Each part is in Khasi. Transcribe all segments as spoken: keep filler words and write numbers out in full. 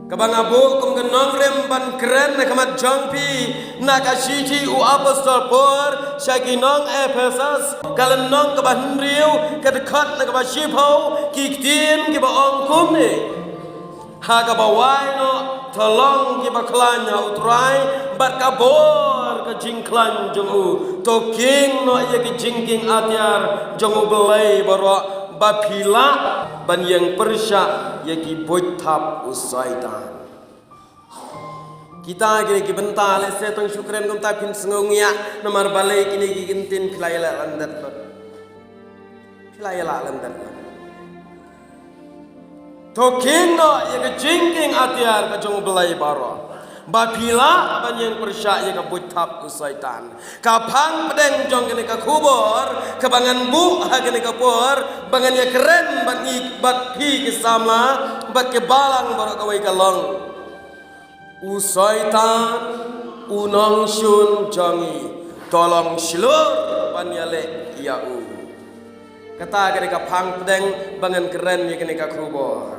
Kaba nga buh kum ka nongrim ban kren na ka mat jong phi, na ka shithi u apostol Paul sha ki nong Ephesus, ka lynnong kaba hynriew, ka dkhot na kaba shiphew, ki ktien kiba ong kumne. Ha kaba wai noh, to long kiba khlaiñ ha u Trai, bad ka bor ka jingkhlaiñ jong u, to khang noh ïa ki jingkhang atiar jong u Blei baroh, ba phi lah ban ïeng pyrshah ïa ki buit thap u Soitan. Kita kine ki bynta lehse tang shu kren kumta phin sngew ngiah, namar balei kine ki kyntien phi la ïa lah lyndet lut. Phi la ïa lah lyndet lut. To khang noh ïa ka jingkhang atiar ka jong u Blei baroh, ba phi lah ban ïeng pyrshah ïa ka buit thap u Soitan. Ka phang pdeng jong kane ka khubor kaba ngan buh ha kane ka por, ba ngan ïa kren bad ngi bad phi ki samla bad ki balang baroh kawei ka long. U Soitan, u nongshun jong ngi, to long shlur ban ïaleh ïa u. Kata kane ka phang pdeng ba ngan kren ïa kane ka khubor.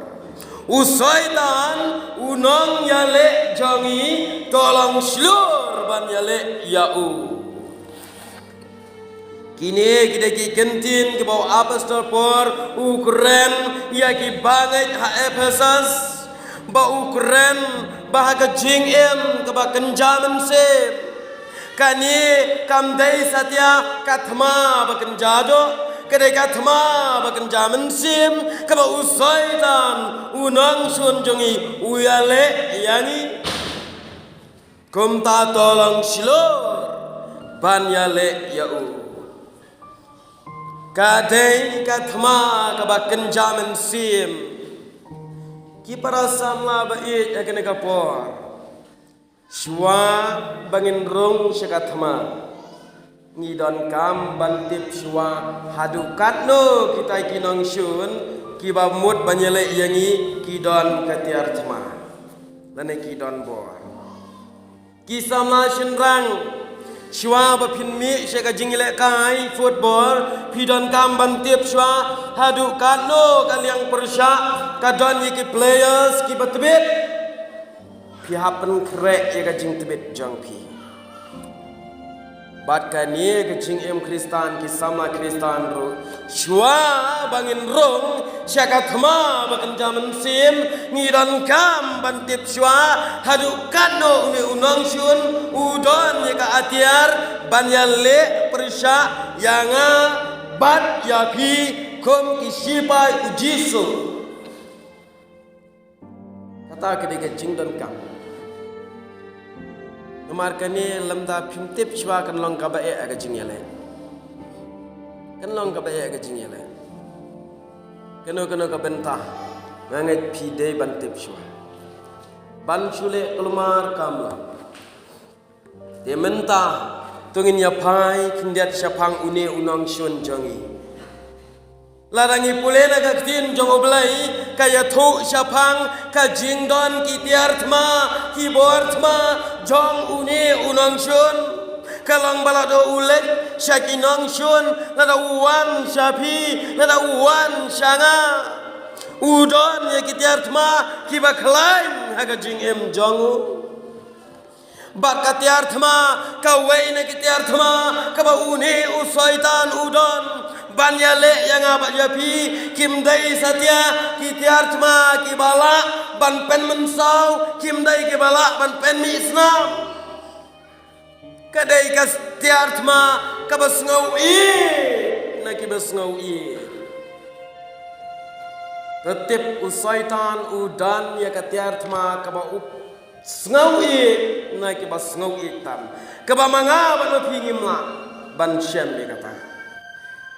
U Soitan, u nongïaleh jong ngi, to long shlur ban ïaleh ïa u. Kine ki dei ki kyntien kiba u apostol Paul u kren ïa ki bangeit ha Ephesus, ba u kren ba ha ka jingim kaba kynja mynsiem. Kane kam dei satia ka thma ba kynja doh, ka dei ka thma ba kynja mynsiem, kaba u Soitan, u nongshun jong ngi, u ïaleh ïa ngi. Kumta to long shlur ban ïaleh ïa u. Ka dei ka thma kaba kynja mynsiem. Ki para samla ba ïeit ha kane ka por, shuwa ba ngin rung sha ka thma, ngi donkam ban tip shuwa haduh katno kita ki nongshun kiba mut ban ïaleh ïa ngi ki don ka tiar thma lane ki don bor. Ki samla shynrang, shuwa ba phin mih sha ka jingïalehkai football, phi donkam ban tip shuwa haduh katno ka liang pyrshah ka don ïa ki players kiba tbit. Phi hap pynkhreh ïa ka jingtbit jong phi. Bad kane ka jingim Khristan, ki samla Khristan ruh, shuwa ba ngin rung sha ka thma ba kynja mynsiem, ngi donkam ban tip shuwa haduh katno une u nongshun u don ïa ka atiar ban ïaleh pyrshah ïa nga bad ïa phi kum ki shipai u Jisu. Kata ka dei ka jingdonkam. Namar kane lymda phim tip shuwa kan long kaba eh ka jingïaleh. Kan long kaba eh ka jingïaleh. Kano kano ka bynta, nga ngeit phi dei ban tip shuwa. Ban shu leh kulmar kam long. Te mynta to ngin ïa phai khyndiat shaphang une u nongshun jong ngi. Lada ngi pule na ka ktien jong U Blei, ka ïathuh shaphang ka jingdon ki tiar thma, ki bor thma jong une u nongshun. Ka long ba lada u leit sha ki nongshun, lada u wan sha phi, lada u wan sha nga, u don ïa ki tiar thma kiba khlaiñ ha ka jingim jong u. Bad ka tiar thma, kawei na ki tiar thma kaba une u Soitan u don ban ïaleh ïa nga bad ïa phi, kim dei satia ki tiar thma kiba lah ban pynmynsaw, kim dei kiba lah ban pynmih snam. Ka dei ka tiar thma kaba sngewieit na kiba sngewieit. Te tip, u Soitan u don ïa ka tiar thma kaba u sngewieit na kiba sngewieit tam, kaba ma nga bad ma phi ngim lah ban shem ïa kata.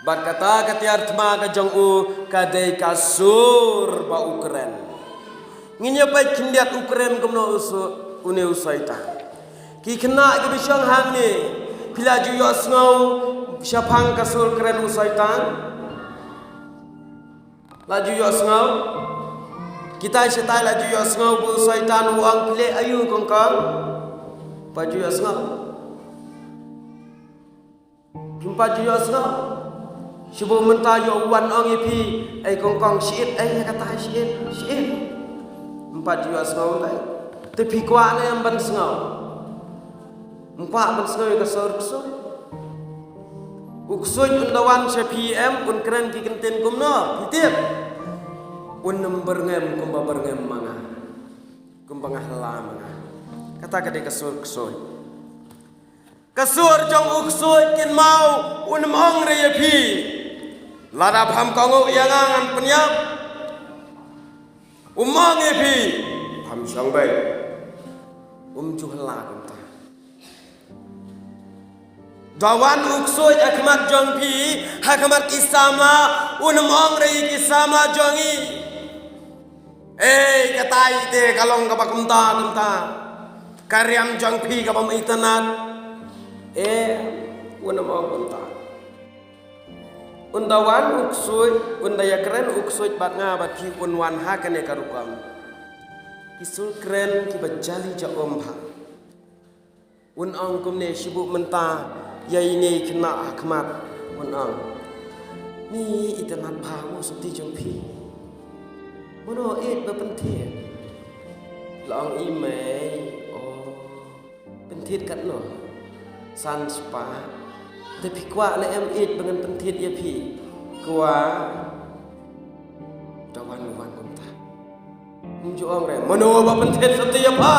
Bad kata ka tiar thma ka jong u ka dei ka sur ba u kren. Ngin ïa peit khyndiat u kren kumno u sur, une u Soitan. Ki khynnah kiba shong hangne, phi la ju ïohsngew shaphang ka sur kren u Soitan? La ju ïohsngew? Kita shatai la ju ïohsngew ba u Soitan u ong phi leh aïu kong kong? Pat ju ïohsngew? Phim pat ju ïohsngew? Shu ba mynta ïoh wan ong ïa phi, ei kong kong, shit, ei kata shit, shit. Pat ju ïohsngew lei. Te phi kwah ne em ban sngew? Ym kwah ban sngew ïa ka sur ksuid? U ksuid un da wan sha phi em, un kren ki kyntien kumno, phi tip? Un ym byrngem kumba byrngem ma nga, kumba nga hla ma nga. Kata ka dei ka sur ksuid. Ka sur jong u ksuid, kynmaw, un ym ong re ïa phi, lada pham kohnguh ïa nga ngan pynïap. Um ong ïa phi, pham shong beit. Um ju hla kumta. Da wan u ksuid ha khmat jong phi, ha khmat ki samla, un ym ong re ïa ki samla jong ngi, ei, katai te ka long kaba kumta kumta. Ka riam jong phi kaba ym itynnad. Em, un ym ong kumta. Un da wan u ksuid, un da ïakren u ksuid bad nga bad phi, un wan ha kane ka rukom. Ki sur kren kiba jali ja um bha. Un ong kumne, shibun mynta ïa ine i khynnah ha khmat. Un ong, ni itynnad bha mo sopti jong phi. Mano ïeit ba pynthied? La ong i mei, oh, pynthied katno? San spah. Te phi kwah ne em ïeit ba ngan pynthied ïa phi? Kwah. Da wan, wan kumta. Ym ju ong re, mano ba pynthied sopti ïa pha?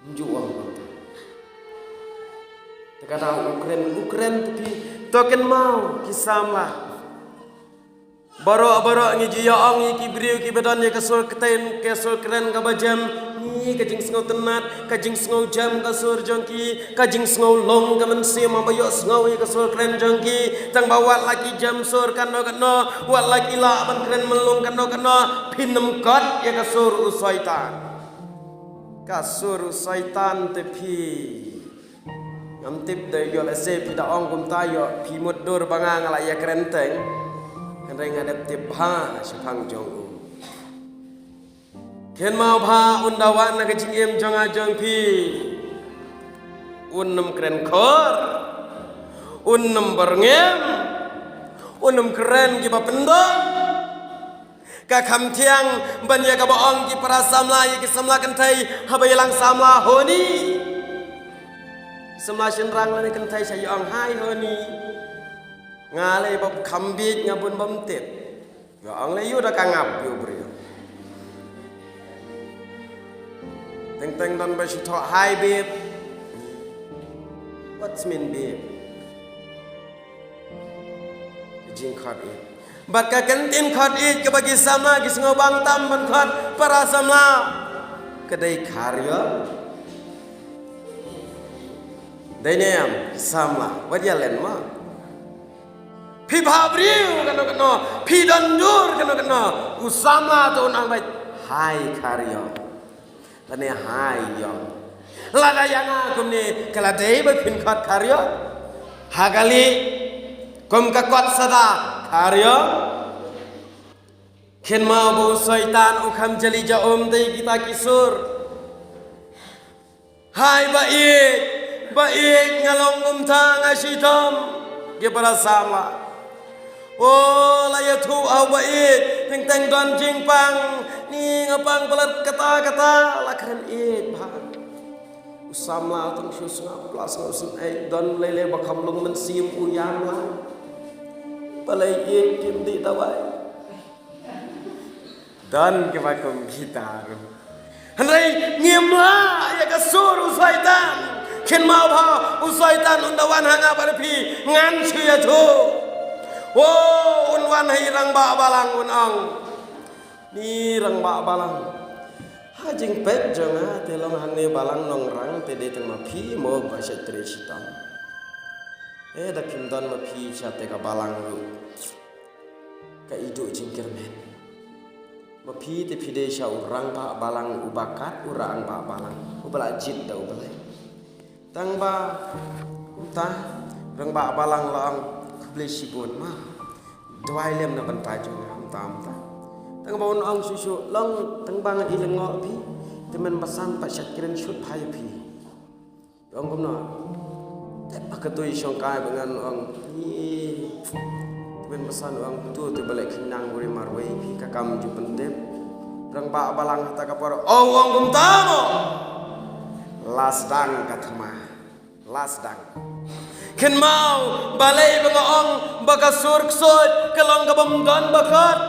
Ym ju ong kumta. Te ka dang u kren, u kren te phi. To kynmaw ki samla. Baroh baroh ngi ju ïa ong ïa ki briew kiba don ïa ka sur kten, ka sur kren kaba jem. Ni ka jingsngew tynnad, ka jingsngew jem ka sur jong ki, ka jingsngew long ka mynsiem haba ïohsngew ïa ka sur kren jong ki. Tang ba wat la ki jem sur kano kano, wat la ki lah ban kren myllung kano kano, phin ym kot ïa ka sur u Soitan. Ka sur u Soitan te phi. Ngam tip da ïoh lehse phi da ong kumta ïoh phi mutdur ba nga nga la ïakren teng. Hynrei nga dep tip bha shaphang jong u. Kynmaw bha un da wan na ka jingim jong nga jong phi. Un ym kren khor. Un ym byrngem. Un ym kren kiba pyndon. Ka kham thiang ban ïa kaba ong ki para samla ïa ki samla kynthei haba ïalang samla, honey. Samla shynrang lane kynthei sa ïa ong hi honey. Nga lei ba kham bieit nga bun bym tip. Ïa ong lei ïa da ka ngap ïa u briew. Teng teng don ba shu thoh hi babe. What's mean babe? Jingkhot ïeit. Bad ka kyntien khot ïeit kaba ki samla ki sngew bang tam ban khot para samla, ka dei kharïo. Dei ne em samla, wat ïa len ma. Phi bha briew kano kano, phi don dur kano kano, u samla to nang bad hi kharïo. Lane hi ïong. Lada ïa nga kumne ka la dei ba phin khot kharïo. Ha kali kum ka kot sada kharïo. Kynmaw ba u Soitan u kham jali ja um da kita ki sur. Hai ba ïeit, ba ïeit nga long kumta nga shitom. Ki para samla. O la ïathuh ha u ba ïeit, teng teng don jingpang, ni nga pang palat kata kata, la kren ïeit bha. U samla tang shu sngap la sngap sngap, eh, don lei lei ba kham long mynsiem u ïam la. Balei ïeit kim dih dawai. Don kiba kum kita ruh. Hynrei ngim lah ïa ka sur u Soitan. Kynmaw bha u Soitan un da wan ha nga bad phi ngan shu ïathuh. O un wan ha i rangbah balang un ong. Ni rangbah balang. Ha jingpeit jong nga te long hangne balang nongrang te dei tang ma phi mo ba sha trei shitom. Eh da phim don ma phi sha te ka balang ruh. Ka i duh jingkyrmen. Ma phi te phi dei sha u rangbah balang uba kat u rangbah balang uba la jied da u Blei. Tang ba kumta rangbah balang la ong khublei shibun ma. Duwai lem na bynta jong nga kumta kumta. Tang ba un ong shuh shuh long tang ba nga i lyngngoh phi. Te mynba san pat sha kren shut bha ïa phi. Ong kumno? Tep ha ka tui shongkai ba ngan ong. Ih. Tymmen basan ong tu te balei khynnah wari marwei phi ka kam ju pyntip. Rangbah balang ha kata ka por u ong kumta mo. La sdang ka thma. La sdang. Kynmaw, balei ba nga ong ba ka sur ksuid ka long ka bym don ba khot?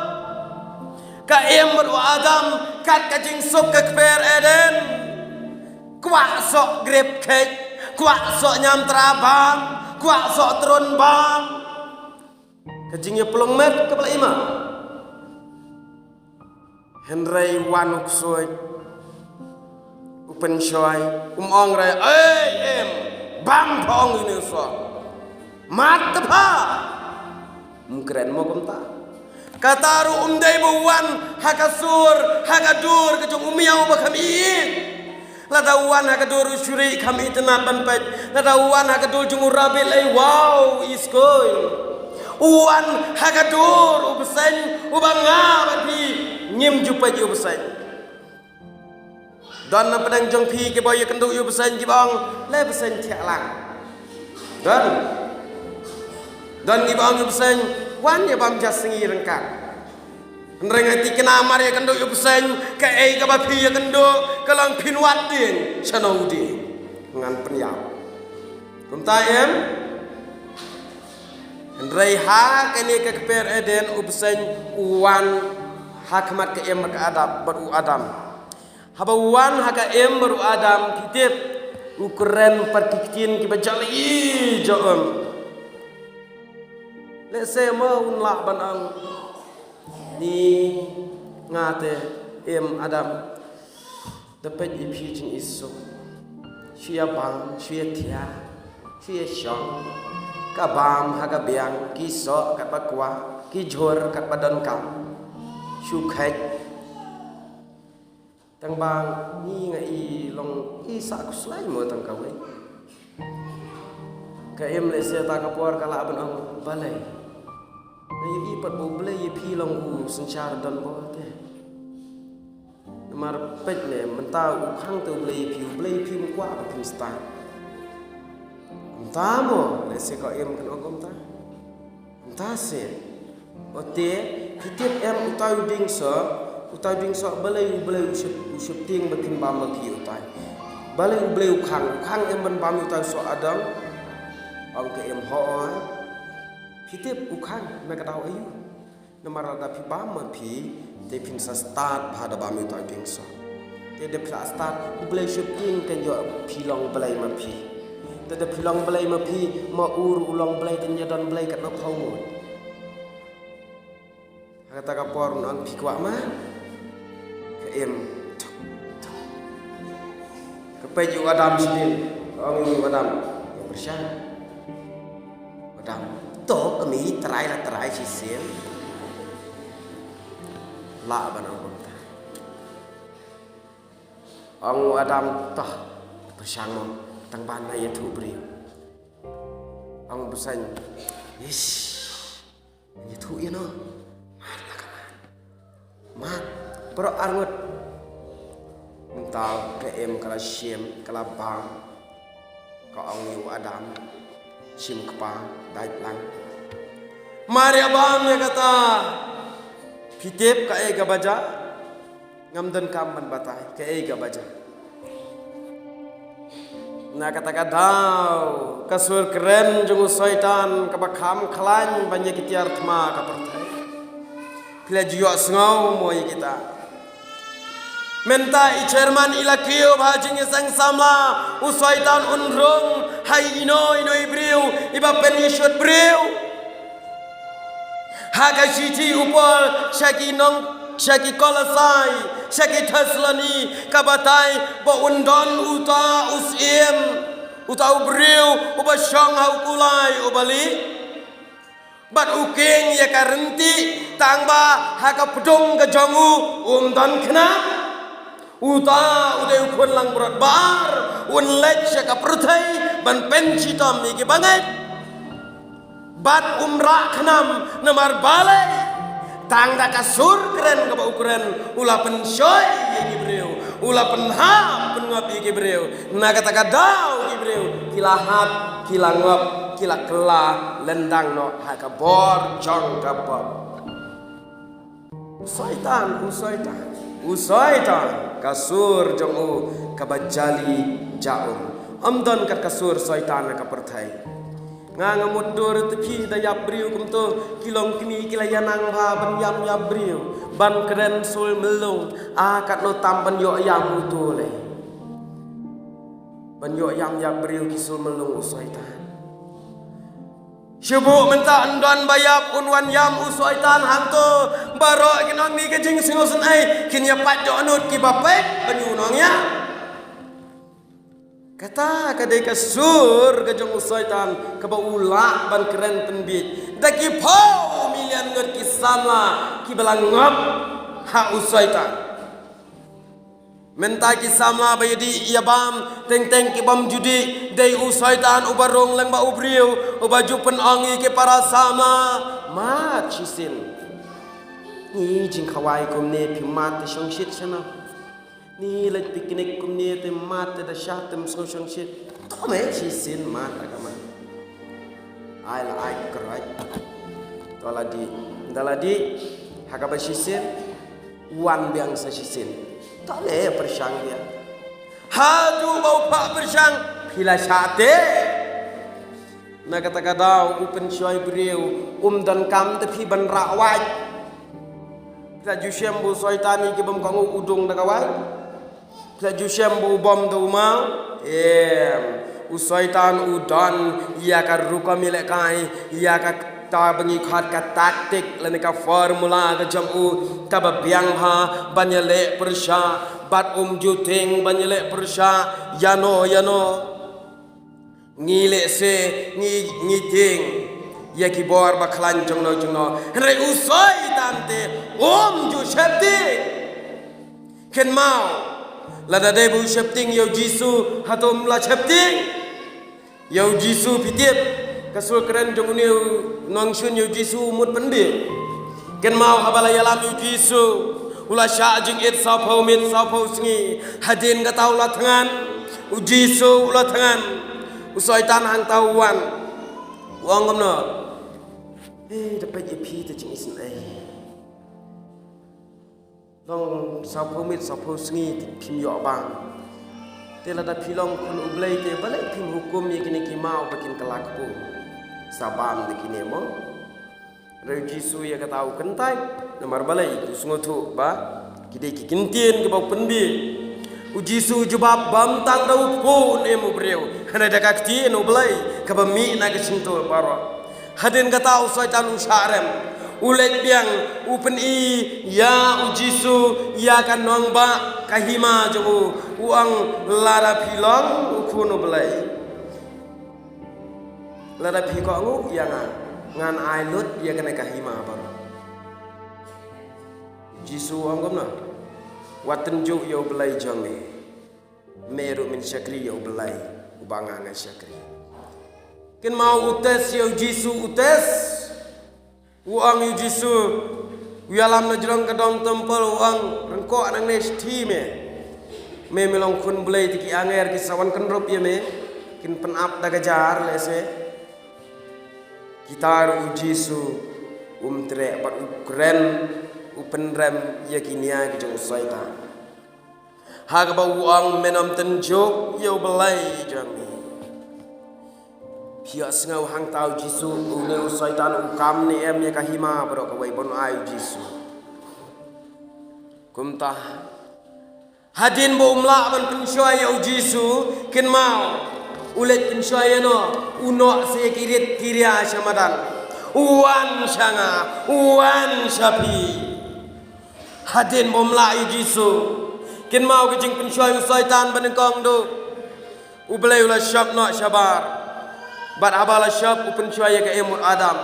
Ka Im bad u Adam, kat ka jingsuk ka kper Eden. Kwah soh grep kheit, kwah soh ñiamtra bam, kwah soh trun bam. Ka jingïaplung met kaba la i ma. Hynrei wan u ksuid, u pynshoi, um ong re, "Ei, Im, bam pha ong ine u soh. Mat te pha." Um kren mo kumta. Kata ruh um dei ba wan ha ka sur, ha ka dur ka jong u miaw ba kham ïeit. Lada wan ha ka dur u shuri kham itynnad ban peit. Lada wan ha ka dur jong u rabbit lei, wow, i skul. Wan ha ka dur u bseiñ uba nga bad phi, ngim ju peit ïa u bseiñ. Don na pdeng jong phi kiba ïakynduh ïa u bseiñ kiba ong, "Le bseiñ thiah lang." Don. Don kiba ong ïa u bseiñ, "Wan ïa bam ja sngi ryngkat." Hynrei nga thikna mar ïakynduh ïa u bseiñ, kaei kaba phi ïakynduh ka long phin wad dieng shano u dieng. Ngan pynïap. Kumta em. Hynrei ha kane ka kper Eden u bseiñ u wan ha khmat ka Im bad ka Adam, bad u Adam. Haba u wan ha ka Im bad u Adam, phi tip, u kren pat ki ktien kiba jali jong. Lehse mo un lah ban ong, "Ni nga te, Im, Adam, da peit ïa phi jingisuk. Shu ïa bam, shu ïa thiah, shu ïa shong. Ka bam ha ka biang, ki soh katba kwah, ki jhur katba donkam. Shu kheit." Tang ba ngi nga i long i sah khuslai mo tang kawei. Ka Im lehse ta ka por ka lah ban ong, "Balei? Nga i pat ba U Blei ïa phi long u synshar don bor te. Namar peit ne, mynta u khang te U Blei ïa phi, U Blei ïa phi um kwah ba phin stad." Mynta mo, lehse ka Im kan ong kumta. Mynta se. Ote, phi tip em utai u dieng soh, utai u dieng soh balei U Blei u shep, u sheptieng ba phin bam ma phi utai. Balei U Blei u khang, u khang em ban bam utai u soh Adam. Ong ka Im hooid. Phi tip u khang na ka daw aïu. Namar lada phi bam ma phi, te phin sa stad bha da bam utai u dieng soh. Te da phi la stad, U Blei u sheptieng kan ïoh phi long blei ma phi. Te da phi long blei ma phi, ma u ruh u long blei, te ïa don blei katno phew ngut. Ha kata ka por un ong phi kwah ma. Ka Im. Ka peit ïa u Adam shisien. Ka ong ïa u Adam, "Ïa pyrshang." U Adam, "To kmie, trai la trai shisien." Lah ban ong kumta. Ong u Adam, "To, pyrshang mo, tang ban ïathuh briew." Ong u bseiñ, "Ish, ïathuh ïa no. Mat la ka mat. Mat, baroh arngut." Mynta ka Im ka la shim, ka la bam. Ka ong ïa u Adam, "Shim kpa, dait lang. Mar ïa bam ïa kata. Phi tip kaei kaba jia? Ngam donkam ban batai kaei kaba jia." Na kata ka daw, ka sur kren jong u Soitan kaba kham khlaiñ ban ïa ki tiar thma ka pyrthei. Phi la ju ïohsngew mo ïa kita? Mynta i chairman i la kiew bha jingïaseng samla, u Soitan un rung ha ino ino i briew iba pynïashut briew. Ha ka shithi u Paul sha ki nong, sha ki Kolosai, sha ki Thessaloni, ka batai ba un don uta u syiem, uta u briew uba shong ha u kulai uba lieh. Bad u kieng ïa ka rynti, tang ba ha ka pdung ka jong u um don khnam. Uta u dei u khun langbrot bar, un leit sha ka pyrthei ban pynshitom ïa ki bangeit. Bad um rah khnam namar balei? Tang da ka sur kren kaba u kren, u la pynshoi ïa ki briew, u la pynhap pynngop ïa ki briew. Na kata ka daw ki briew ki la hap, ki la ngop, ki la kylla lyndang noh ha ka bor jong ka pop. U Soitan, u Soitan. U Soitan, ka sur jong u kaba jali jaum. Ym don kat ka sur Soitan ha ka pyrthei. Nga nga mutdur te phi da ïap briew kumto, ki long kmie ki la ïa nang bha ban ïam ïap briew, ban kren sul myllung, a katno tam ban ïoh ïam uto lei. Ban ïoh ïam ïap briew ki sul myllung u Soitan. Shu buh mynta yn don ba ïap un wan ïam u Soitan hangto, baroh kin ong ni ka jingsngewsynei, kin ïa pat dohnud kiba peit ban ïa u nongïap. Kata ka dei ka sur ka jong u Soitan kaba u lah ban kren pynbiej da ki phew million ngut ki samla kiba la ngop ha u Soitan. Mynta ki samla ba ïadih ïabam teng teng ki bym ju dih, dei u Soitan uba rung lang bad u briew, uba ju pynong ïa ki para samla, mad shisien. Ni jingkhawai kumne phi mad te shongshit shano. Ni leit picnic kumne te mad te da shah te ym sngew shongshit. To me shisien mad da ka mad. Ai la ai krai. To la dih. Da la dih. Ha kaba shisien. Wan biang sa shisien. To me pyrshang biang. Haduh ba u phah pyrshang. Phi la shah te. Na kata ka daw u pynshoi briew um donkam te phi ban rah wait. Phi la ju shem ba u Soitan ïa ki bym kohnguh u dung da ka wait. Phi la ju shem ba u bom da u maw. Em. U Soitan u don ïa ka rukom ïalehkai, ïa kata ba ngi khot ka taktik lane ka formula ka jong u, kaba biang bha ban ïaleh pyrshah bad um ju tieng ban ïaleh pyrshah ïano ïano. Ngi lehse ngi, ngi tieng ïa ki bor ba khlaiñ jongno jongno. Hynrei u Soitan te um ju sheptieng. Kynmaw, lada dei ba u sheptieng ïa u Jisu, hato um la sheptieng ïa u Jisu? Phi tip ka sur kren jong une u nongshun ïa u Jisu u mut pynbiej. Kynmaw haba la ïalam ïa u Jisu, u la shah jingit sawphew miet sawphew sngi. Hadien kata u la thngan, u Jisu u la thngan. U Soitan hangta u wan. U ong kumno? Eh, da peit ïa phi te jingisynei. Long sawphew miet sawphew sngi te phim ïoh bam. Te lada phi long khun u Blei te balei phim hukum ïa kine ki maw ba kin kylla kpu? Sa bam da kine mo. Hynrei u Jisu ïa kata u kyntait. Namar balei? U sngewthuh ba ki dei ki ktien kiba u pynbiej. U Jisu u jubab, bam tang da u kpu un im u briew, hynrei da ka ktien u Blei kaba mih na ka shyntur baroh. Hadien kata u Soitan u shah rem. U leit biang, u pyni ïa u Jisu ïa ka nongbah ka hima jong u. U ong, lada phi long u khun u Blei, lada phi kohnguh ïa nga, ngan ai lut ïa kane ka hima baroh. Jisu u ong kumno? Wat tynjuh ïa u Blei jong me. Me ruh men shakri ïa u Blei uba nga ngan shakri. Kynmaw u test ïa u Jisu, u test. U ong ïa u Jisu, u ïalam na jrong ka dong templ, u ong, ryngkoh nangne shithi me. Me, me long khun Blei te ki angel ki sa wan kynrup ïa me. Kin pynap da ka jar lehse. Kita ruh u Jisu um treh bad u kren, u pynrem ïa ki nia ki jong u Soitan. Ha kaba u ong, men ym tynjuh ïa u Blei jong me. Phi ïohsngew hangta u Jisu, une u Soitan u kam ne em ïa ka hima baroh kawei ban ai u Jisu. Kumta hadien ba um lah ban pynshoi ïa u Jisu, kynmaw u leit pynshoi ïano? U noh sa ïa ki rit ki ria sha madan. U wan sha nga, u wan sha phi. Hadien ba um lah ïa u Jisu, kynmaw ka jingpynshoi u Soitan ba nyngkong, duh. U Blei u la shop noh shabar. Bad haba la shop u pynshoi ïa ka im u Adam.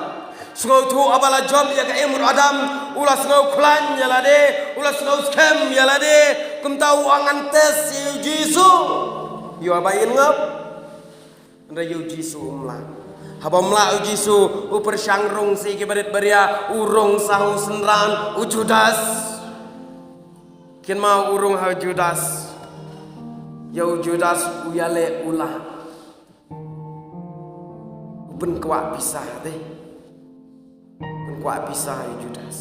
Sngewthuh haba la jop ïa ka im u Adam, u la sngew khlaiñ ïa lade, u la sngew skhem ïa lade. Kumta u ong ngan test ïa u Jisu. Ïa ba in ngop. Hynrei ïa u Jisu um lah. Haba um lah u Jisu, u pyrshang rung sa ïa ki barit baria, u rung sa ha u synran u Judas. Kynmaw u rung ha u Judas. Ïa u Judas u ïaleh u lah. U pynkwah pisa te. Pynkwah pisa ïa u Judas.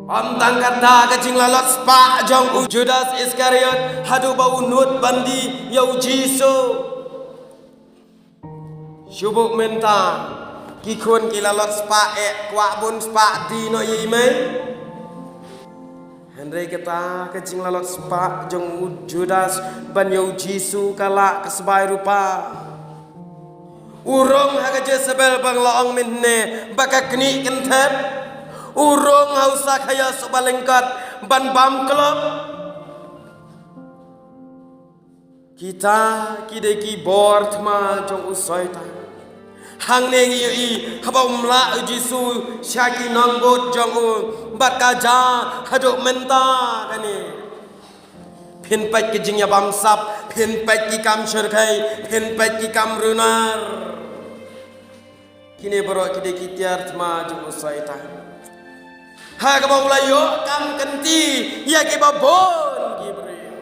Ym tang kata, ka jinglalot spah jong u Judas Iskariot haduh ba u nud ban die ïa u Jisu. Shu buh mynta, ki khun ki lalot spah eh, kwah bun spah die noh ïa i mei. Hynrei kata ka jinglalot spah jong u Judas ban ïa u Jisu ka lah ka sbai rupa. U rung ha ka Jesebel ba nga la ong mynne ba ka knieh kynthet. U rung ha u Sakhaios uba lyngkot ban bam klop. Kita ki dei ki bor thma jong u Soitan. Hangne ngi ïohi haba um lah u Jisu sha ki nongbud jong u, bad ka jia haduh mynta kane. Phin peit ki jingbamsap, phin peit ki kam shyrkhei, phin peit ki kam runar. Kine baroh ki dei ki tiar thma jong u Soitan. Ha kaba u la ïoh kam kynti ïa kiba bun ki briew.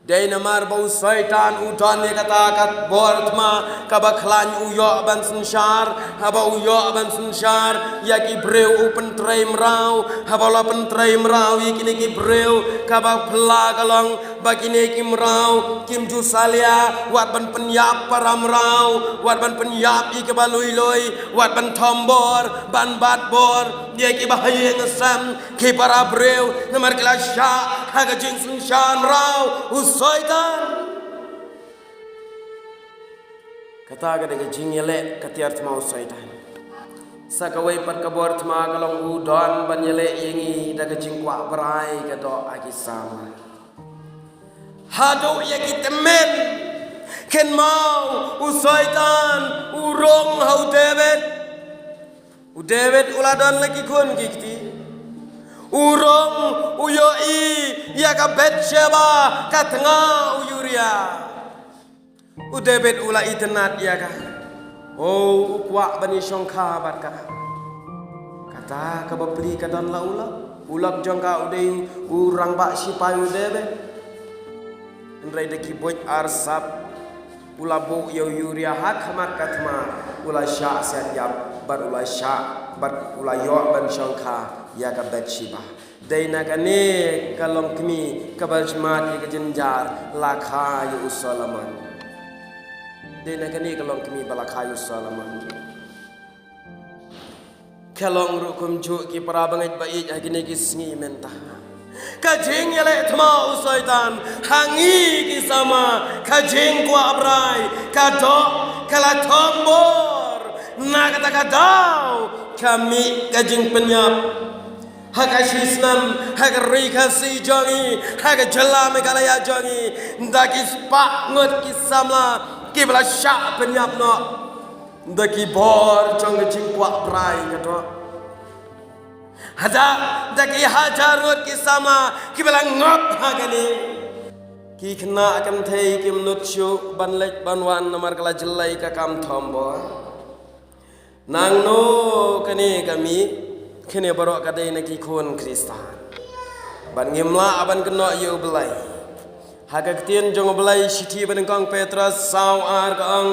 Dei namar ba u Soitan u don ïa kata ka bor thma kaba khlaiñ u ïoh ban synshar, haba u ïoh ban synshar ïa ki briew u pyntrei mraw, haba u la pyntrei mraw ïa kine ki briew kaba phylla ka long ba kine ki mraw kim ju salia wat ban pynïap para mraw, wat ban pynïap ïa kiba lui lui, wat ban thombor, ban bat bor ïa kiba ha ïing ha sem, ki para briew, namar ki la shah ha ka jingsynshar mraw u Soitan. Kata ka dei ka jingïaleh ka tiar thma u Soitan. Sa kawei pat ka bor thma ka long u don ban ïaleh ïa ngi da ka jingkwah brai ka doh ha ki samla. Haduh ïa ki tymmen, kynmaw u Soitan u rung ha u David. U David u la don la ki khun ki kti. U rung, u ïohi ïa ka Bathsheba, ka tnga u Uriah. U David u la itynnad ïa ka. O, u kwah ban ïashongkha bad ka. Kata ka bapli ka don la u lok. U lok jong ka u dei u rangbah shipai u David. Hynrei da ki buit arsap u la buh ïa u Uriah ha khmat ka thma, u la shah siat ïap, bad u la shah, bad u la ïoh ban shongkha ïa ka Bathsheba. Dei na kane ka longkmie kaba shmat ïa ka jynjar la kha ïa u Solomon. Dei na kane ka longkmie ba la kha ïa u Solomon. Ka long ruh kumjuh ki para bangeit ba ïeit ha kine ki sngi mynta. Ka jingïaleh thma u Soitan ha ngi ki samla, ka jingkwah brai ka doh, ka la thombor. Na kata ka daw ka mih ka jingpynïap. Ha ka shisnem, ha ka ri Khasi jong ngi, ha ka jylla Meghalaya jong ngi, da ki spah ngut ki samla kiba la shah pynïap noh da ki bor jong ka jingkwah brai ka doh. Haduh da ki hajar ngut ki samla kiba la ngop ha kane. Ki khynnah kynthei kim nud shuh ban leit ban wan namar ka la jyllei ka kam thombor. Nangno kane ka mih? Kane baroh ka dei na ki khun Khristan. Bad ngim lah ban kynnoh ïa U Blei. Ha ka ktien jong U Blei, shithi banyngkong Petros saw ar ka ong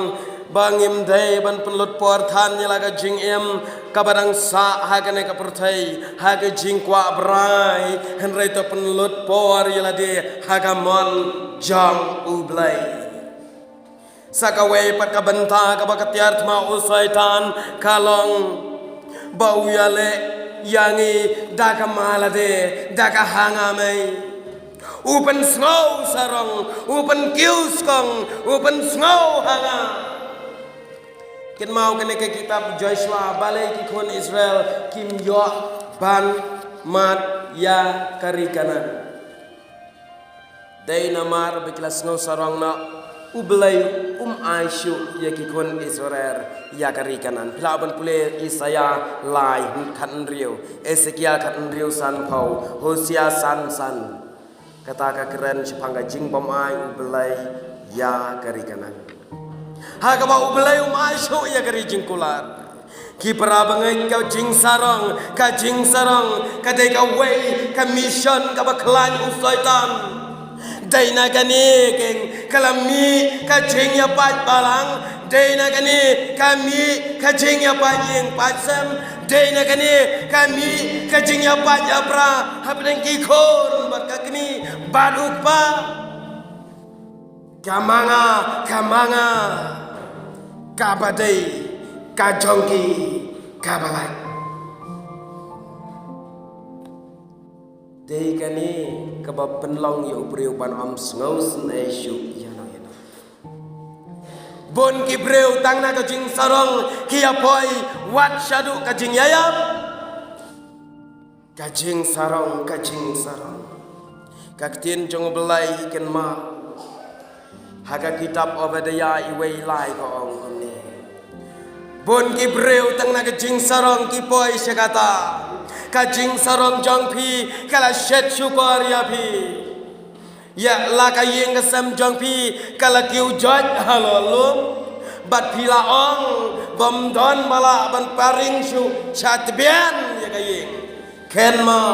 ba ngim dei ban pynlut por than ïa la ka jingim kaba dang sah ha kane ka pyrthei ha ka jingkwah brai, hynrei to pynlut por ïa lade ha ka mon jong U Blei. Sa kawei pat ka bynta kaba ka tiar thma u Soitan ka long ba u ïaleh ïa ngi da ka ma lade, da ka ha nga mei. U pynsngew sarong, u pynkiew skong, u pynsngew ha nga. Kynmaw kane ka kitab Joshua, balei ki khun Israel kim ïoh ban mad ïa ka ri Kanaan? Dei namar ba ki la sngew sarong noh, U Blei um ai shuh ïa ki khun Israel ïa ka ri Kanaan. Phi lah ban pule Isaïah lai khathynriew, Esekiel khathynriew sanphew, Hosea san san. Kata ka kren shaphang ka jingbym ai U Blei ïa ka ri Kanaan. Ha kaba U Blei um ai shuh ïa ka ri jingkular. Ki para bangeit, ka jingsarong, ka jingsarong ka dei kawei ka mission kaba khlaiñ u Soitan. Dei na kane keiñ ka la mih ka jingïapait balang. Dei na kane ka mih ka jingïapait ïing pait sem. Dei na kane ka mih ka jingïapait ïapra hapdeng ki khun bad ka kmie bad u kpa. Ka ma nga, ka ma nga, kaba dei ka jong ki kaba lait. Dei kane kaba pynlong ïa u briew ban ym sngewsynei shuh ïano ïano. Bun ki briew tang na ka jingsarong ki ïa poi wat shaduh ka jingïaïap. Ka jingsarong, ka jingsarong. Ka ktien jong U Blei i kynmaw ha ka kitab Obadiah i wei lai ka ong kumne. Bun ki briew tang na ka jingsarong ki poi sha kata. Ka jingsarong jong phi ka la shet shukor ïa phi. Ïa la ka ïing ka sem jong phi ka la kiew joit halor lum. Bad phi la ong bym don ba lah ban pynring shuh sha tbian ïa ka ïing. Kynmaw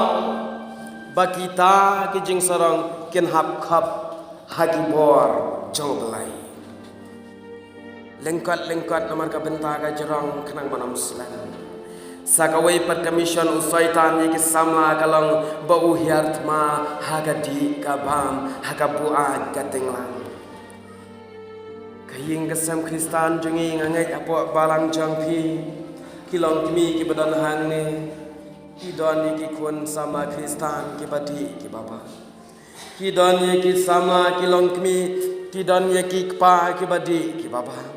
ba kita ki jingsarong kin hap khap ha ki bor jong U Blei. Lyngkot lyngkot namar ka bynta ka jrong khnang ban ym slem. Sa kawei pat ka mission u Soitan ïa ki samla ka long ba u hiar thma ha ka dih ka bam ha ka buaid ka tenglang. Ka ïing ka sem Khristan jong ngi nga ngeit hapoh balang jong phi ki long kmie kiba don hangne. Ki don ïa ki khun samla Khristan kiba dih kiba bam. Ki don ïa ki samla ki long kmie, ki don ïa ki kpa kiba dih kiba bam.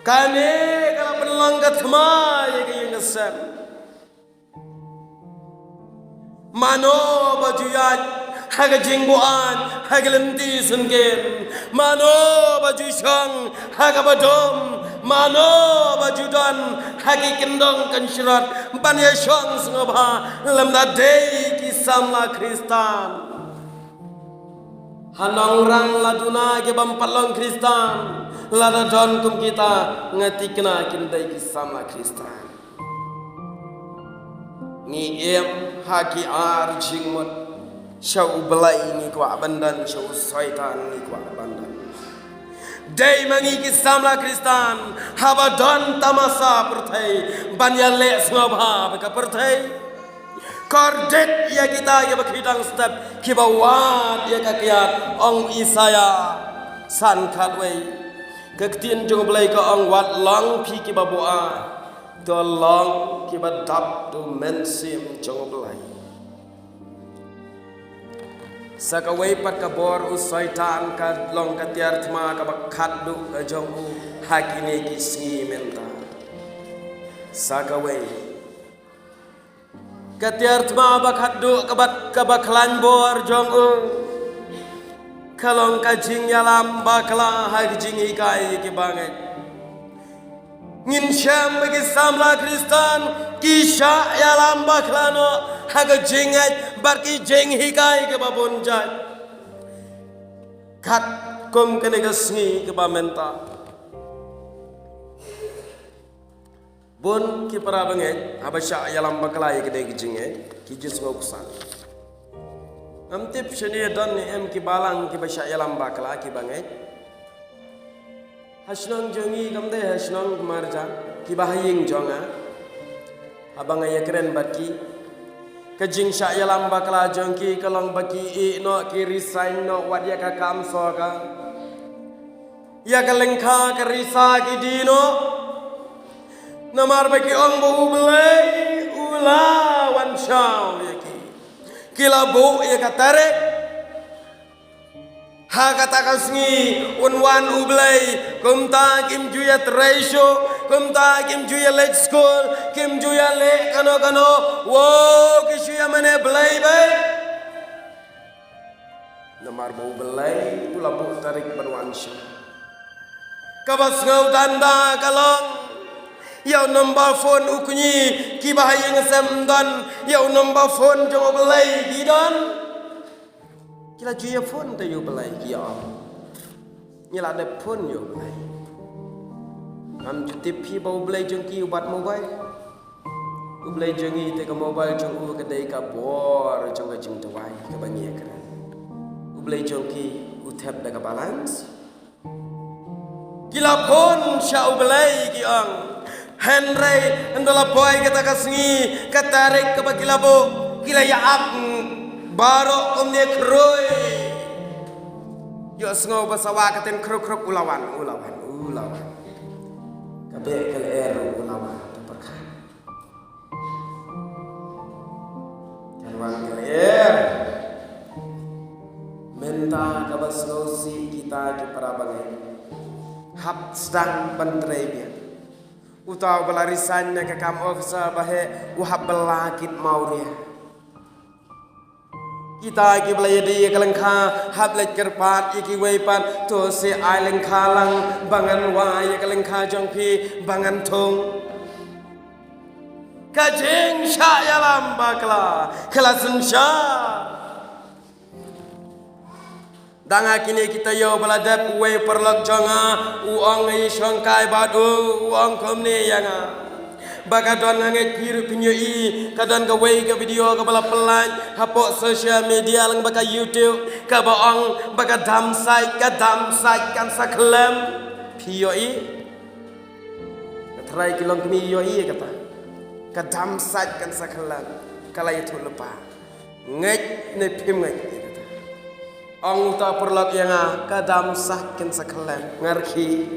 Kane ka la pynlong ka thma ïa ka ïing ka sem. Mano ba ju ïaid ha ka jingbuaid ha ka lynti syngkien? Mano ba ju shong ha kaba dum? Mano ba ju don ha ki kyndong kynshrot ban ïa shong sngewbha lymda dei ki samla Khristan? Ha nongrang la duna ki bym pat long Khristan, lada don kum kita nga thikna kim dei ki samla Khristan. Ngi im ha ki ar jingmut, sha U Blei ngi kwah ban don, sha u Soitan ngi kwah ban don. Dei ma ngi ki samla Khristan haba don tamasa pyrthei ban ïaleh sngewbha bad ka pyrthei. Kordit ïa kita kiba khih dang step kiba wad ïa ka kiad, ong Isaiah san khatwei. Ka ktien jong U Blei ka ong wat long phi kiba buaid, to long kiba dap da u Mynsiem jong U Blei. Sa kawei pat ka bor u Soitan ka long ka tiar thma kaba khatduh ka jong u ha kine ki sngi mynta. Sa kawei ka tiar thma ba khatduh kaba, kaba khlaiñ bor jong u ka long ka jingïalam bakla ha ki jinghikai ïa ki bangeit. Ngin shem ba ki samla Khristan ki shah ïalam bakla noh ha ka jingngeit bad ki jinghikai kiba bun jait. Katkum kane ka sngi kaba mynta. Bun ki para bangeit haba shah ïalam bakla ïa kine ki jingngeit ki ju sngewksan. Ngam tip shane don ne em ki balang kiba shah ïalam bakla ki bangeit. Ha shnong jong ngi kam dei ha shnong ka marjan, kiba ha ïing jong nga. Haba nga ïakren bad ki, ka jingshah ïalam bakla jong ki ka long ba ki ïeh noh, ki resign noh wat ïa ka kam sorkar. Ïa ka lyngkha ka risa ki die noh. Namar ba ki ong ba U Blei u la wan shaw ïa ki. Ki la buh ïa ka tarik. Ha kata ka sngi un wan U Blei, kumta kim ju ïatrei shuh, kumta kim ju ïaleit skul, kim ju ïaleh kano kano. Wow, ki shu ïamane Blei beit. Namar ba U Blei u la buh tarik ban wan sha. Kaba sngewdanda ka long, ïa u nombar phone u kñi, kiba ha ïing sem don, ïa u nombar phone jong U Blei ki don. Ki la ju ïa phone te ïa U Blei ki ong, ngi la dep phone ïa U Blei. Ngam ju tip hi ba U Blei jong ki u bat mobile. U Blei jong ngi te ka mobile jong u ka dei ka bor jong ka jingduwai kaba ngi ïakren. U Blei jong ki u thep da ka balance. Ki la phone sha U Blei ki ong, hynrei ynda la poi kata ka sngi, ka tarik kaba ki la buh, ki la ïa ap baroh kumne khrui. Ïohsngew ba sawa ka ten khruk khruk, u la wan, u la wan, u la wan. Ka beh ka lyer ruh u la wan, ta pyrkhat. Kan wan ka lyer. Mynta kaba sngewsih kita ki para bangeit, hap sdang ban trei biang. Uta uba la resign na ka kam officer ba heh u hap bylla kit mawria. Kita kiba la ïadei ïa ka lyngkha hap leit kyrpad ïa kiwei pat, to se ai lyngkha lang ba ngan wai ïa ka lyngkha jong phi ba ngan thung. Ka jingshah ïalam bakla ka la synshar. Dang ha kine ki taïew ba la dep, uwei u paralok jong nga u ong, nga ïashongkai bad u, u ong kumne ïa nga, ba ka don, nga ngeit phi ruh phin ïohi, ka don kawei ka video kaba la pynlait hapoh social media lyngba ka YouTube kaba ong ba ka dam sait, ka dam sait kan sa khlem. Phi ïohi? Nga tharai ki longkmie ïohi ïa kata. Ka dam sait kan sa khlem. Ka la ïathuh lypa. Ngeit ne phim ngeit ïa kata? Ong uta u paralok ïa nga, ka dam sait kan sa khlem. Nga rkhie.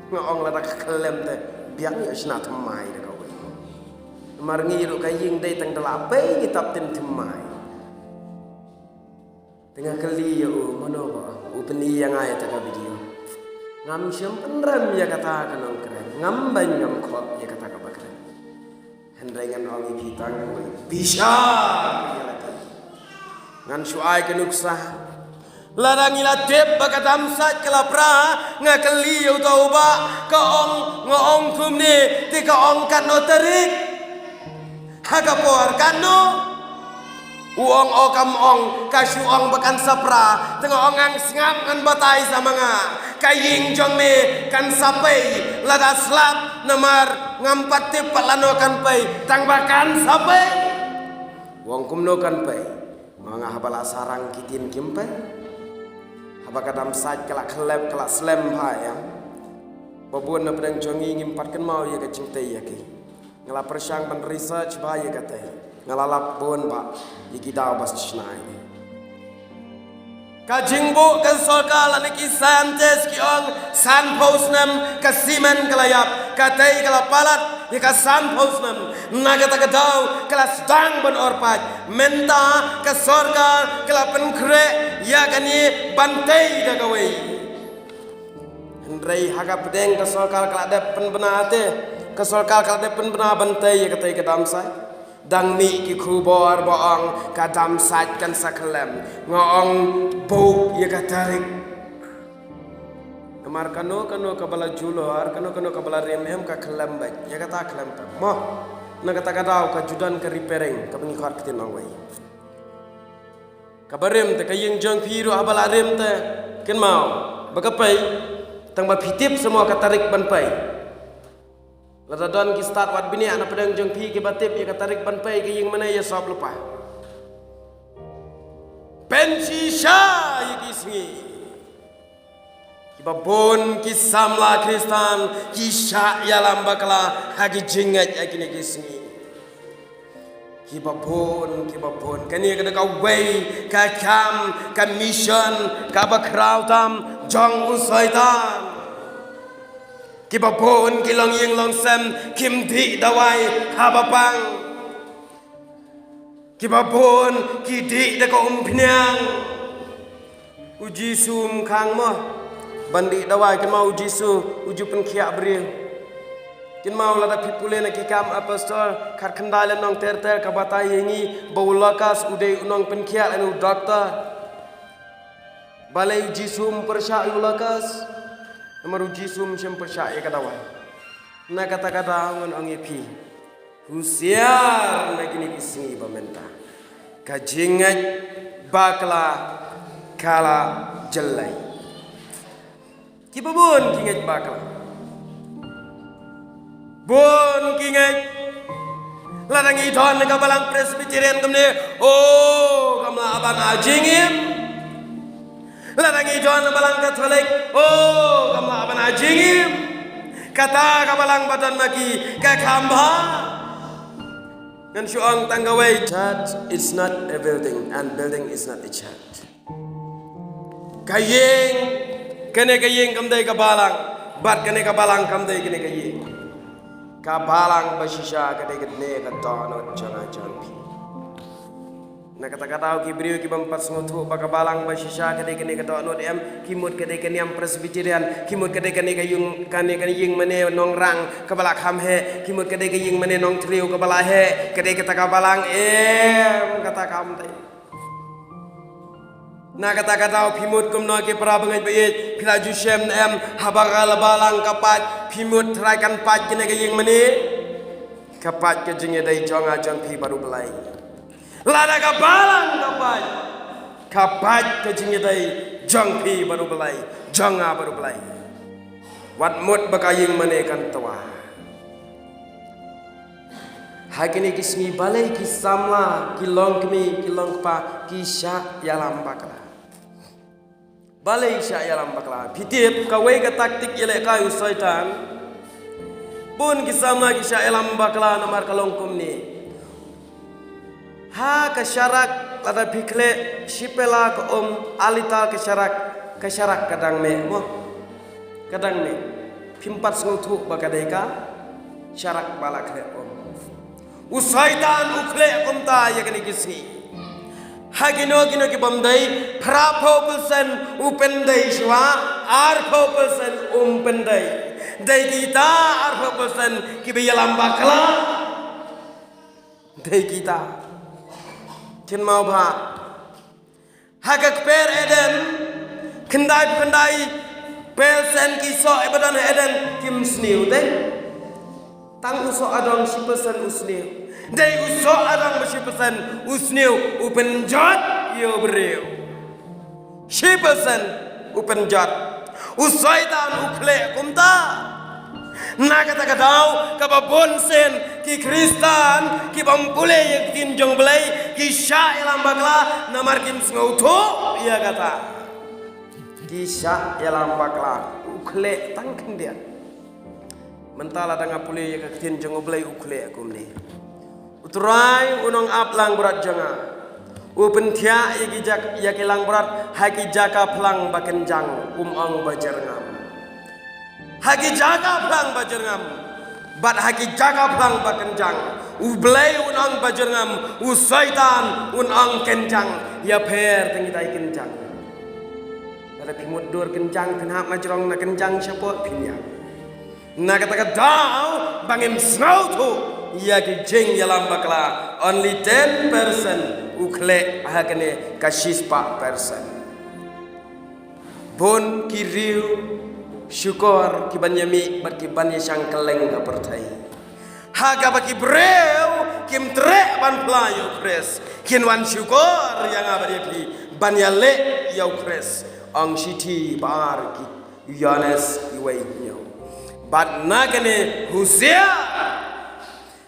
Nga ong, lada ka khlem te biang ïa shna thymmai da kawei. Namar ngi ruh ka ïing dei tang da la pei ngi tap tyn thymmai. Te nga kylli ïa u, mano ba u pyni ïa nga ïa kata ka video. Ngam shym pynrem ïa kata ka nongkren, ngam beiñ ngam khot ïa kata kaba kren. Hynrei ngan ong ïa phi tang kawei, bishar ïa lade. Ngan shu ai ka nuksa. Lada ngi la tip ba ka dam sait ka la pra, nga kylli ïa uta u bah, ka ong, nga ong kumne, te ka ong katno tarik? Ha ka por katno? U ong, o kam ong, ka shu ong ba kan sa pra. Te nga ong, ngan sngap, ngan batai sa ma nga. Ka ïing jong me kan sa pei lada slap, namar ngam pat tip pat lano kan pei, tang ba kan sa pei. U ong, kumno kan pei? Nga ong, haba la sarang ki tin kim pei. Haba ka dam sait ka la khlem, ka la slem bha ïa. Ba bun na pdeng jong ngi ngim pat kynmaw ïa ka jingtei ïa ki. Nga la pyrshang ban research bha ïa kata. Nga la lap bun bha ïa ki daw ba shna ïa. Ka jingbuh ka sorkar lane ki scientist ki ong sanphew snem ka simen ka la ïap, ka tei ka la palat ïa ka sanphew snem. Na kata ka daw ka la sdang ban orpait. Mynta ka sorkar ka la pynkhreh ïa kane ban tei da kawei. Hynrei ha ka pdeng ka sorkar ka la dep pynbna te, ka sorkar ka la dep pynbna ban tei ïa ka tei ka dam sait. Dang mih ki khubor ba ong ka dam sait kan sa khlem. Nga ong buh ïa ka tarik. Namar kano kano kaba la julor, kano kano kaba la rim em ka khlem beit. Ïa kata khlem pep mo. Na kata ka daw ka ju don ka repairing kaba ngi khot ktien nongwei. Kaba rim te ka ïing jong phi ruh haba la rim te kynmaw ba ka pei, tang ba phi tip sa mo ka tarik ban pei. Lada don ki stad wat bniah na pdeng jong phi kiba tip ïa ka tarik ban pei ka ïing mane ïa sop lypa. Pynshisha ïa ki sngi. Kiba bun ki samla Khristan ki shah ïalam bakla ha ki jingngeit ha kine ki sngi. Kiba bun, kiba bun, kane ka dei kawei ka kam, ka mission kaba khraw tam jong u Soitan. Kiba bun ki longïing longsem kim dih dawai haba pang. Kiba bun ki dih da ka umphniang. U Jisu um khang mo ban dih dawai, kynmaw u Jisu u ju pynkhiah briew. Kynmaw lada phi pule na ki Kam Apostol khatkhyndai lynnong ter ter ka batai ïa ngi ba u Lukas u dei u nongpynkhiah lane u doktor. Balei u Jisu um pyrshah ïa u Lukas? Namar u Jisu um shym pyrshah ïa ka dawai. Na kata ka daw ngan ong ïa phi, husiar na kine ki sngi ba mynta. Ka jingngeit bakla ka la jyllei. Kiba bun ki ngeit bakla. Bun ki ngeit. Lada ngi don na ka balang Presbyterian kumne, oh, kam lah ban ai jingim. Lada ngi don ha balang Katholik, oh, kam lah ban ai jingim. Kata ka balang ba don ma ki ka kham bha. Ngan shu ong tang kawei, church is not a building and building is not a church. Ka ïing, kane ka ïing kam dei ka balang, bad kane ka balang kam dei kane ka ïing. Ka balang ba shisha ka dei kane ka dohnud jong nga jong phi. Na kata ka daw ki briew ki bym pat sngewthuh ba ka balang ba shisha ka dei kane ka dohnud em, ki mut ka dei ka niam Presbyterian, ki mut ka dei kane ka ïing, kane ka ïing mane nongrang kaba la kham heh, ki mut ka dei ka ïing mane nongthriew kaba la heh, ka dei kata ka balang em, kata kam dei. Na kata ka daw phi mut kumno ki para bangeit ba ïeit, phi la ju shem ne em, haba ka la balang ka pait, phi mut trai kan pait kane ka ïing mane? Ka pait ka jingïadei jong nga jong phi bad U Blei. Lada ka balang ka pait, ka pait ka jingïadei jong phi bad U Blei, jong nga bad U Blei. Wat mut ba ka ïing mane kan twa. Ha kine ki sngi balei ki samla, ki longkmie, ki longkpa ki shah ïalam bakla? Balei shah ïalam bakla? Phi tip kawei ka taktik ïalehkai u Soitan. Bun ki samla ki shah ïalam bakla namar ka long kumne. Ha ka sharak lada phi khleh shipela ka um, ar litar ka sharak, ka sharak ka dang meh mo. Ka dang meh. Phim pat sngewthuh ba ka dei ka sharak ba la khleh um. U Soitan u khleh kumta ïa kine ki sngi. Ha kino kino ki bym dei, phraphew percent u pyndei shuwa, arphew percent um pyndei. Dei kita arphew percent kiba ïalam bakla. Dei kita. Kynmaw bha. Ha ka kper Eden, khyndai khyndai percent ki soh iba don ha Eden kim sniew te. Tang u soh adong shi percent u sniew. Dei u soh adong ba shi percent u sniew u pynjot ïa u briew. Shi percent u pynjot. U Soitan u khleh kumta. Na kata ka daw kaba bun sien ki Khristan ki bym pule ïa ka ktien jong U Blei ki shah ïalam bakla namar kim sngewthuh ïa kata. Ki shah ïalam bakla, u khleh tang khyndiat. Mynta lada nga pule ïa ka ktien jong U Blei u khleh kumne. U Trai u nongap langbrot jong nga u pynthiah ïa ki jak-, ïa ki langbrot ha ki jaka phlang ba kynjang, um ong ba jyrngam. Ha ki jaka phlang ba jyrngam bad ha ki jaka phlang ba kynjang. U Blei un ong ba jyrngam, u Soitan un ong kynjang. Ïapher tang ïa kata kynjang. Lada phi mutdur kynjang, phin hap na jrong na kynjang shapoh phin ïap. Na kata ka daw ba ngim sngewthuh ïa ki jingïalam bakla, only ten percent u khleh ha kane ka shispah percent. Bun ki riew shukor ki ban ïamih bad ki ban ïashang kylleng ka pyrthei. Ha kaba ki briew kim treh ban phla ïa U Khrist, kin wan shukor ïa nga bad ïa phi ban ïaleh ïa U Khrist. Ong shithi ba ar ki Ïoannis iwei hynñiew. Bad na kane husiar.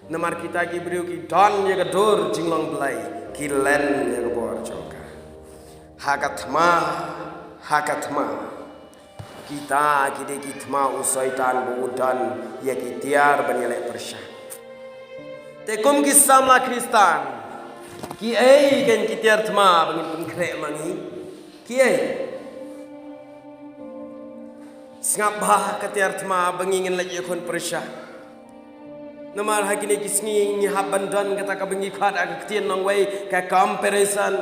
Namar kita ki briew ki don ïa ka dur jinglong Blei, ki len ïa ka bor jong ka. Ha ka thma, ha ka thma. Kita ki dei ki thma u Soitan ba u don ïa ki tiar ban ïaleh pyrshah. Te kum ki samla Khristan, kiei kein ki tiar thma ba ngin pynkhreh ma ngi? Kiei? Sngap bha ka tiar thma ba ngi ngin leit ïakhun pyrshah. Namar ha kine ki sngi ngi hap ban don kata kaba ngi khot ha ka ktien nongwei ka comparison,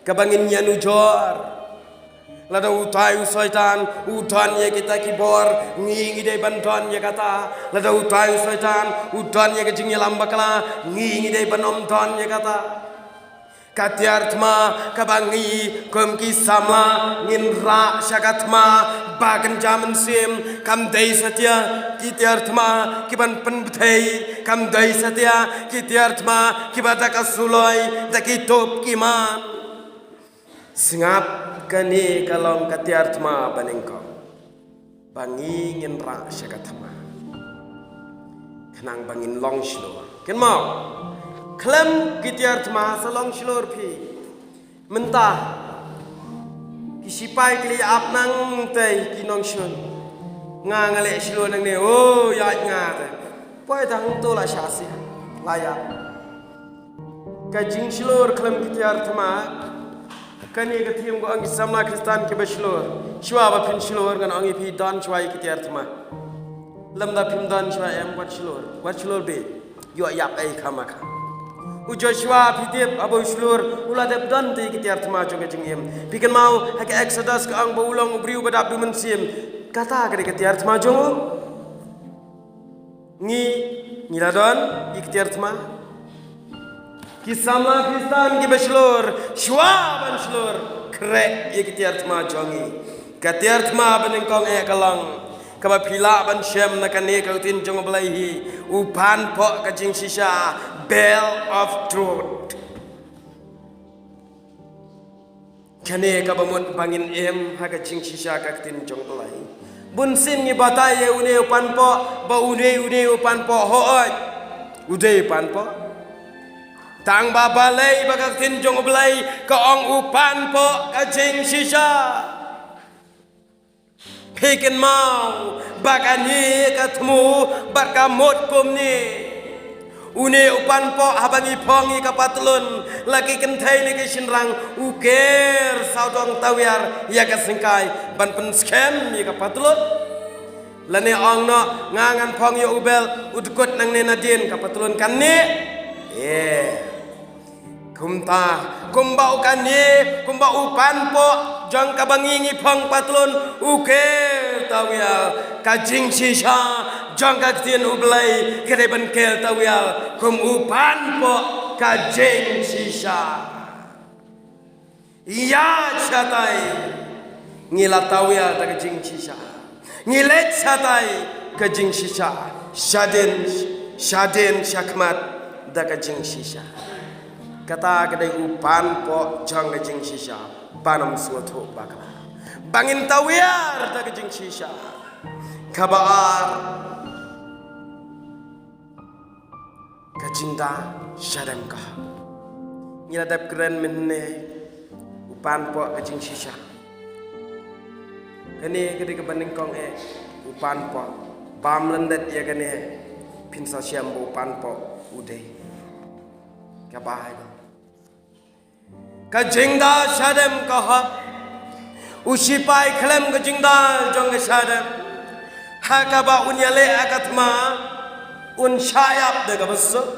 kaba ngin ïanujor. Lada utai u Soitan u don ïa kita ki bor, ngi ngi dei ban don ïa kata. Lada utai u Soitan u don ïa ka jingïalam bakla, ngi ngi dei ban ym don ïa kata. Ka tiar thma kaba ngi kum ki samla ngin rah sha ka thma ba kynja mynsiem, kam dei satia ki tiar thma ki ban pynbthei, kam dei satia ki tiar thma kiba da ka suloi da ki tup ki man. Sngap, kane ka long ka tiar thma ba nyngkong. Ba ngi ngin rah sha ka thma. Khnang ba ngin long shlur. Kynmaw. Khlem ki tiar thma sa long shlur phi. Mynta. Ki Sipai ki leit ap nangtei ki nongshun. Nga nga leh shlur nangne, oh, ïaid nga te. Poi tang to la shah sia. La ïap. Ka jingshlur khlem ki tiar thma. Kane ka theme ka ong ki samla Khristan kiba shlur. Shuwa ba phin shlur ngan ong ïa phi don shuwa ïa ki tiar thma. Lymda phim don shuwa em, wat shlur. Wat shlur beit. Ïoh ïap ei kham ma kham. U Joshua phi tip haba u shlur u la dep don te ki tiar thma jong ka jingim. Phi kynmaw ha ka Exodus ka ong ba u long u briew ba dap duh mynsiem. Kata ka dei ka tiar thma jong u. Ngi, ngi la don ïa ki tiar thma. Ki samla Khristan kiba shlur, shuwa ban shlur, khreh ïa ki tiar thma jong ngi. Ka tiar thma ba nyngkong eh ka long kaba phi lah ban shem na kane ka ktien jong U Blei hi, u panpoh ka jingshisha, belt of truth. Kane kaba mut ba ngin im ha ka jingshisha ka ktien jong U Blei. Bun sien ngi batai ïa une u panpoh, ba une, une u panpoh, hooid. U dei u panpoh. Tang ba balei ba ka ktien jong U Blei ka ong u panpoh ka jingshisha. Phi kynmaw ba kane ka thmu bad ka mut kumne. Une u panpoh haba ngi phong ïa ka patlun, la ki kynthei ne ki shynrang u ker sawdong tawiar ïa ka syngkai ban pynskhem ïa ka patlun. Lane ong noh nga ngan phong ïa u belt, u dkut nangne nadien, ka patlun kan neh. Eh. Kumta, kumba u kane, kumba u panpoh jong kaba ngi ngi phong patlun, u ker tawiar, ka jingshisha jong ka ktien U Blei ka dei ban ker tawiar kum u panpoh ka jingshisha. Ïa shatai ngi la tawiar da ka jingshisha. Ngi leit shatai ka jingshisha. Shadien, shadien shakhmat da ka jingshisha. Kata ka dei u panpoh jong ka jingshisha. Ban ym sngewthuh bakla. Ba ngin tawiar da ka jingshisha. Kaba ar. Ka jingda shadem ka hok. Ngi la dep kren mynne u panpoh ka jingshisha. Kane ka dei kaba nyngkong eh u panpoh. Bam lyndet ïa kane phin sa shem ba u panpoh u dei kaba ai. Ka jingda shadem ka hok. U sipai khlem ka jingda jong ka shadem. Ha kaba un ïaleh ha ka thma un shah ïap da kaba suk.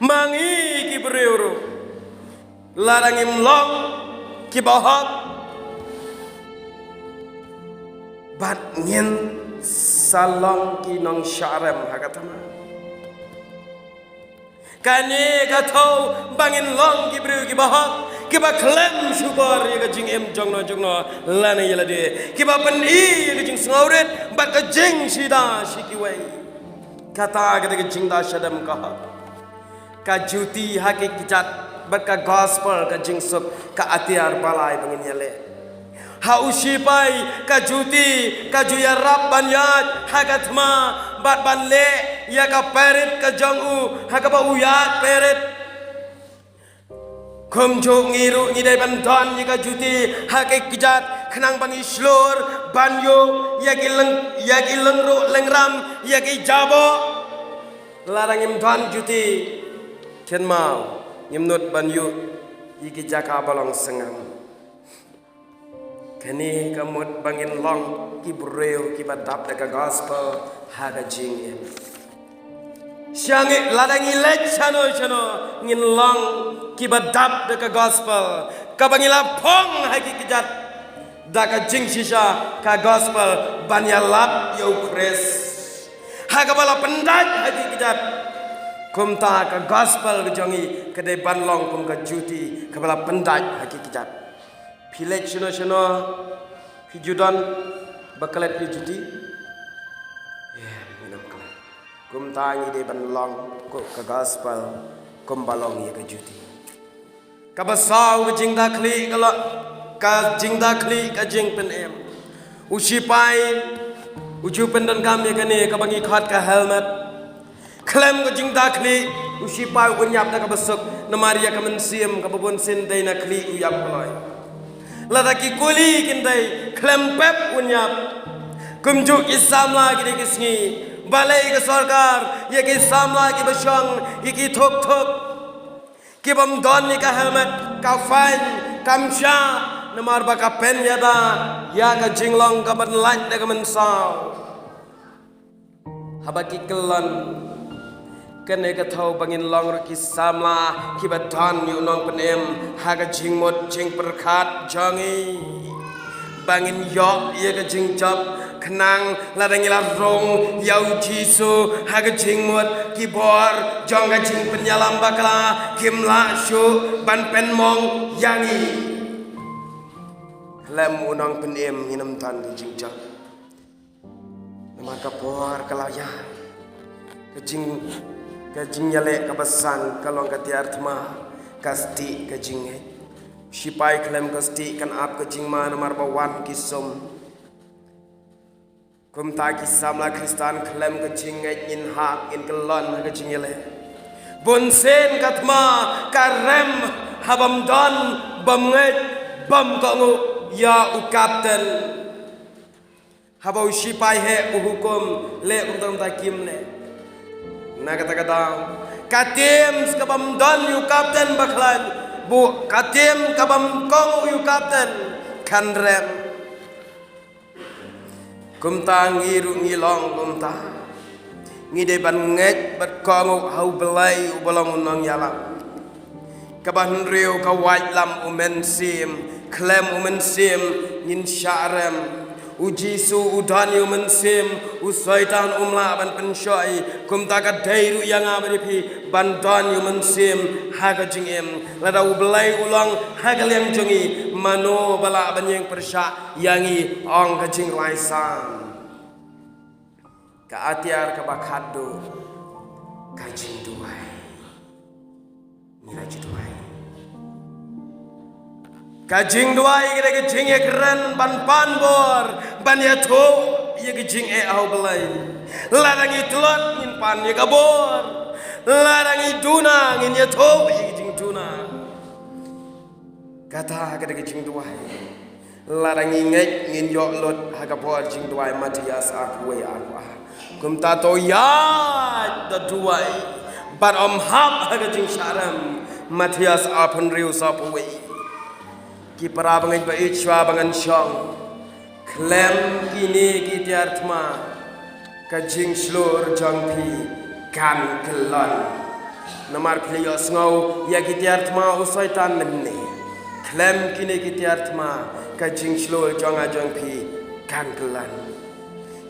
Ma ngi ki briew ruh lada ngim long kiba hok bad ngin sa long ki nongshah rem ha ka thma. Kane ka thew ba ngin long ki briew kiba hok, kiba khlem shukor ïa ka jingim jongno jongno lane ïa lade, kiba pyni ïa ka jingsngewrit bad ka jingshitom sha kiwei. Kata ka dei ka jingda shadem ka hok. Ka juti ha ki kjat bad ka gospel ka jingsuk ka atiar ba lai ba ngin ïaleh. Ha u sipai ka juti ka ju ïarap ban ïaid ha ka thma bad ban leh ïa ka perit ka jong u ha kaba u ïaid perit. Kumjuh ngi ruh ngi dei ban don ïa ka juti ha ki kjat khnang ban ïashlur ban ïoh ïa ki leng, ïa ki leng ruh leng ram ïa ki jaboh. Lada ngim don juti kynmaw ngim nud ban ïoh ïa ki jaka ba long sngewbha. Kane ka mut ba ngin long ki briew kiba dap da ka gospel ha ka jingim. Sha ngi lada ngi leit shano shano ngin long kiba dap da ka gospel kaba ngi la phong ha ki kjat da ka jingshisha ka gospel ban ïalap ïa u Khrist. Ha kaba la pyndait ha ki kjat kumta ka gospel ka jong ngi ka dei ban long kum ka juti kaba la pyndait ha ki kjat. Phi leit shano shano phi ju don ba klet ïa juti. Ïa, ngim klet. Kumta ngi dei ban long ka gospel kumba long ïa ka juti. Kaba saw ka jingda khlieh ka long ka jingda khlieh ka jingpynim. U sipai u ju pyndonkam ïa kane kaba ngi khot ka helmet. Khlem ka jingda khlieh u sipai un ïap da kaba suk namar ïa ka mynsiem kaba bun sien dei na khlieh u ïap kloi. Lada ki kuli kin dei khlem pep un ïap. Kumjuh ki samla ki dei ki sngi. Balei ka sorkar ïa ki samla kiba shong ïa ki thuk thuk, ki bym don ïa ka helmet, ka fine kam shah, namar ba ka pynïada ïa ka jinglong ka ban lait da ka mynsaw. Haba ki kyllon, kane ka thew ba ngin long ruh ki samla kiba don ïa u nongpynim ha ka jingmut jingpyrkhat jong ngi. Ba ngin ïoh ïa ka jingjop, khnang lada ngi la rung ïa u Jisu ha ka jingmut, ki bor jong ka jingpynïalam bakla kim lah shuh ban pynmong ïa ngi. Khlem u nongpynim ngin ym don ka jingjop. Namar ka por ka la ïaid. Ka jing, ka jingïaleh kaba san ka long ka tiar thma, ka stieh ka jingngeit. Sipai khlem ka stieh kan ap ka jingma namar ba wan ki sum. Kumta ki samla Khristan khlem ka jingngeit ngin hap ngin kyllon ha ka jingïaleh. Bunsien ka thma ka rem ha bym don, bym ngeit, bym kohnguh ïa u kapten. Haba u sipai heh u hukum, leh kumta kumta kim leh. Na kata ka daw, ka tim kaba ym don ïa u kapten ba khlaiñ, bad ka tim kaba ym kohnguh ïa u kapten kan rem. Kumta ngi ruh ngi long kumta. Ngi dei ban ngeit bad kohnguh ha U Blei uba long u nongïalam. Kaba hynriew ka waitlam u Mynsiem, khlem u Mynsiem ngin shah rem. U Jisu u don ïa u Mynsiem, u Soitan um lah ban pynshoi. Kumta ka dei ruh ïa nga bad ïa phi ban don ïa u Mynsiem ha ka jingim. Lada U Blei u long ha ka liang jong ngi, mano ba lah ban ïeng pyrshah ïa ngi, ong ka jinglai Salm. Ka atiar kaba khatduh, ka jingduwai. Ngi la ju duwai. Ka jingduwai ka dei ka jingïakren ban pan bor, ban ïathuh ïa ka jingeh ha U Blei. Lada ngi tlot ngin pan ïa ka bor. Lada ngi duna ngin ïathuh ïa ka jingduna. Kata ka dei ka jingduwai. Lada ngi ngeit ngin ïoh lut ha ka bor jingduwai, Mathaios arphew wei arphew ar. Kumta to ïaid da duwai bad ym hap ha ka jingshah rem, Mathaios arphew hynriew sawphew wei. Ki para bangeit ba ïeit, shuwa ba ngan shong, khlem kine ki tiar thma ka jingshlur jong phi kan kyllon. Namar phi la ïohsngew ïa ki tiar thma u Soitan mynne. Khlem kine ki tiar thma ka jingshlur jong nga jong phi kan kyllon.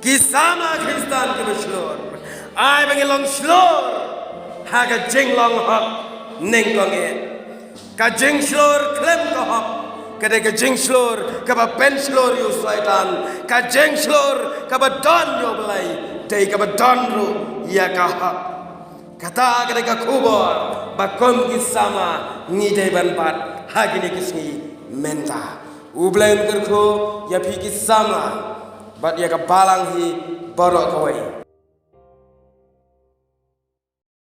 Ki samla Khristan kiba shlur, ai ba ngin long shlur ha ka jinglong hok nyngkong eh. Ka jingshlur khlem ka hok ka dei ka jingshlur kaba pynshlur ïa u Soitan. Ka jingshlur kaba don ïa U Blei dei kaba don ruh ïa ka hok. Kata ka dei ka khubor ba kum ki samla ngi dei ban bat ha kine ki sngi mynta. U Blei un kyrkhu ïa phi ki samla bad ïa ka balang hi baroh kawei.